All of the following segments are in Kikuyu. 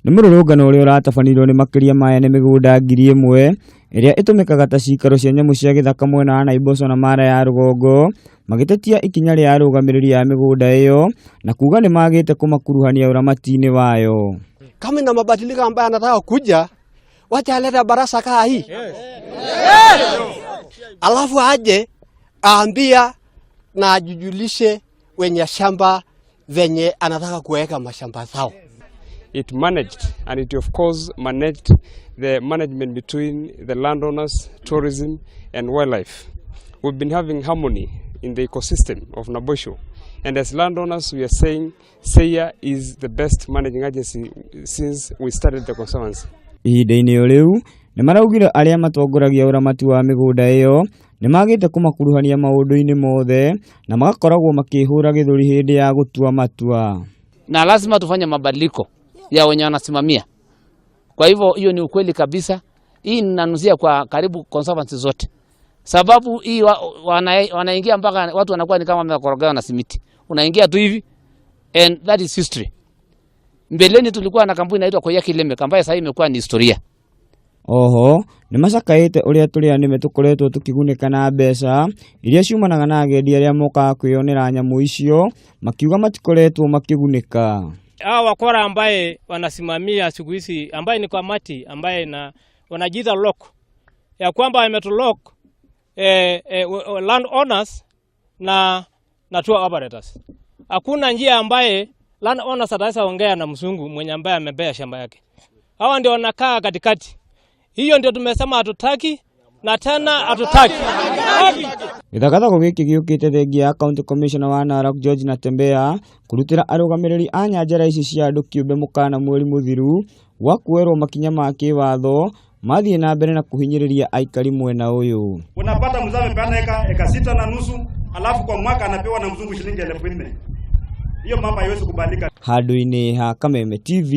Nĩ mũrũrũngano ũrĩa ũratabanĩirio nĩ makĩria ma ene mĩgũnda 1000 ĩrĩa ĩtũmĩkaga ta cikaro cia nyamũ cia gĩthaka mwena wa Naivasha na Mara ya rũgongo, magĩtetia ikinya rĩa arũgamĩrĩri a mĩgũnda ĩyo na kuga nĩ magĩte kũmakuruhania ũramati-inĩ wayo. Kama ina mabadiliko ambayo anataka kuja, wacha aleta baraza kaa hii. Alafu aje aambia na ajujulishe wenye shamba venye anataka kuweka mashamba zao. It managed, and it of course managed the management between the landowners, tourism and wildlife. We've been having harmony in the ecosystem of Naboisho. And as landowners, we are saying SEIAA is the best managing agency since we started the conservancy. Ihinda-inĩ o rĩu nĩ maraugire arĩa matongoragia ũramati wa mĩgũnda ĩyo nĩ magĩte kũmakuruhania maũndũ-inĩ mothe na magakoragwo makĩhũra gĩthũri hĩndĩ ya gũtua matua. Na lazima tufanye mabadiliko ya wenye wanasimamia. Kwa hivyo hiyo ni ukweli kabisa. Hii ninanusia kwa karibu conservancy zote. Sababu hii wanaingia mpaka watu wanakuwa ni kama wamekorogewa na simiti. Unaingia tu hivi and that is history. Mbeleni tulikuwa na kampuni inaitwa Koiyaki Lemek ambayo sasa imekuwa ni historia. Oho nĩ macakaĩte ũrĩa tũrĩa nĩme tũkoretwo tũkĩgunĩka na mbeca iria ciumanaga na agendi arĩa mokaga kwĩyonera nyamũ icio, makiuga matikoretwo makĩgunĩka. Hawa wakora ambaye wanasimamia siku hizi ambaye ni kamati ambaye na wanajiita lock ya kwamba wametulock land owners na tour operators. Hakuna njia ambaye land owners ataweza ongea na mzungu mwenye ambaye amebea shamba yake. Hawa ndio wanakaa katikati. Hiyo ndio tumesema hatutaki na tena hatutaki. Gĩthagathago gĩkĩ gĩũkĩte thengia ya County Commissioner wa Narok George Natembeya kũrutĩra arũgamĩrĩri a nyanjara ici cia andũ kĩũmbe mũkana mweri mũthiru wa kuoerwo makinya ma kĩwatho mathiĩ na mbere na kũhinyĩrĩria aikari mwena ũyũ. Unapata mzee amepeana eka 6.5, alafu kwa mwaka anapewa na mzungu shilingi 4,000. Hiyo mambo haiwezi kubalika. Handũ-inĩ ha Kameme TV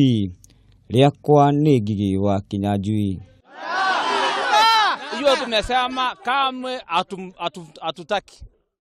rĩakwa nĩ Ngigĩ wa Kinyanjui. Hiyo tumesema kamwe hatutaki.